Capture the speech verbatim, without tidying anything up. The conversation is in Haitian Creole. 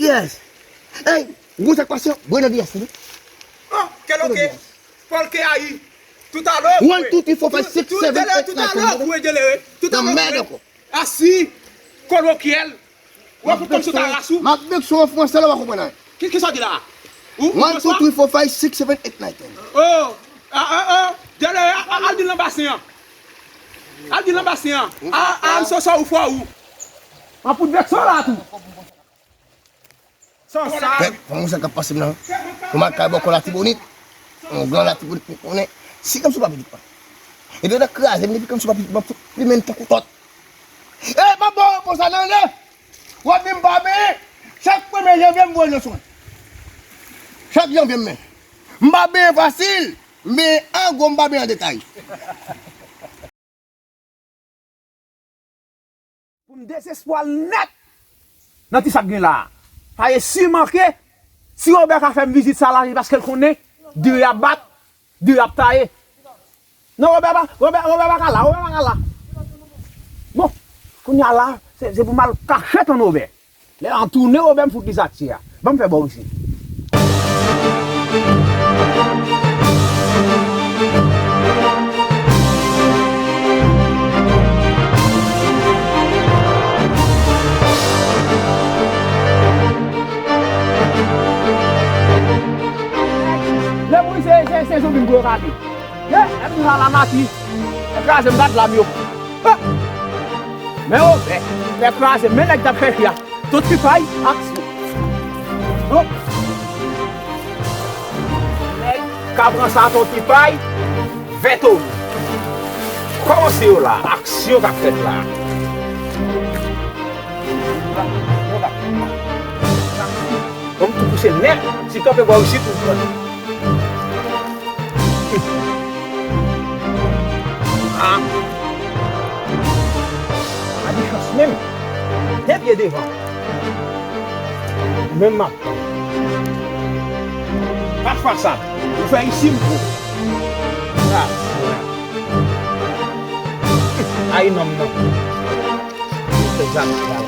Yes. Hey, ou konn sa k pase? Bwè nan V S, wi. Oh, kèl oke. Paul Keayi. Tout à l'heure. One, two, three, four, five, six, seven, eight, nine, ten. Tout à l'heure, Delere. Tout à l'heure. Nan mèd ankò. Asi, kolokyèl. Ou ap fout kòmsi w ta ras ou. M ap bèk sou an fransè la, w pa konprann anyen. Ki, ki sa w di la? Ou, ou One, two, three, four, five, six, seven, eight, nine, ten. Oh, ah, ah, ah. Delere, a, a, al di l nan basen an. Al di l nan basen an. A, a, I'm so sorry for you. M ap fout vèk sa w la tou. San sa. Fè, fè yon sa k ap pase m nan. Yon makay bòkò Latibonit. Yon gran Latibonit m konnen. Si kòmsi w pa pitit mwen. Epi w ta kraze m depi kòmsi w pa pitit mwen, m ap fout plimen l tankou tòt. E, m ap ba w repons la nan le. W ap di m pa benyen. Chak premye janvye m voye nan swen. Chak janvye m men. M pa benyen fasil. M benyen an gwo, m pa benyen an detay. Pou m dezespwa l nèt nan ti sa k gen la a. Paske si manke, si Robè ka fè m vizit sa la, se paske l konnen diri ap bat, diri ap taye. Non, Robè pa, Robè, Robè pa ka la, Robè pa ka la. Bon, kounye a la, se, se pou m al kache tann Robè. Lè an tounen, Robè m fout li sa k ye a. Ban m fè bò isi. Lè pou se, se, se zonbi m pou yo gade. Ye, lè m di sa la nati, e kraze m gad lam yo. Men yo, men, men kraze, men nèg k ap chèche a. Ton Tipay, aksyon. Non. Nèg k ap ranse a Ton Tipay, vèto. Kòmanse yo la, aksyon k ap fèt la. Bon, m tou pouse nèt, si kanpe bò isit, ou pran. Ah. Pa gen chans menm. De pye devan. Menm m ap tann. Pat fwa sa, ou fè isi m gwo. Sa, ay nonm nan. Fè zam sa.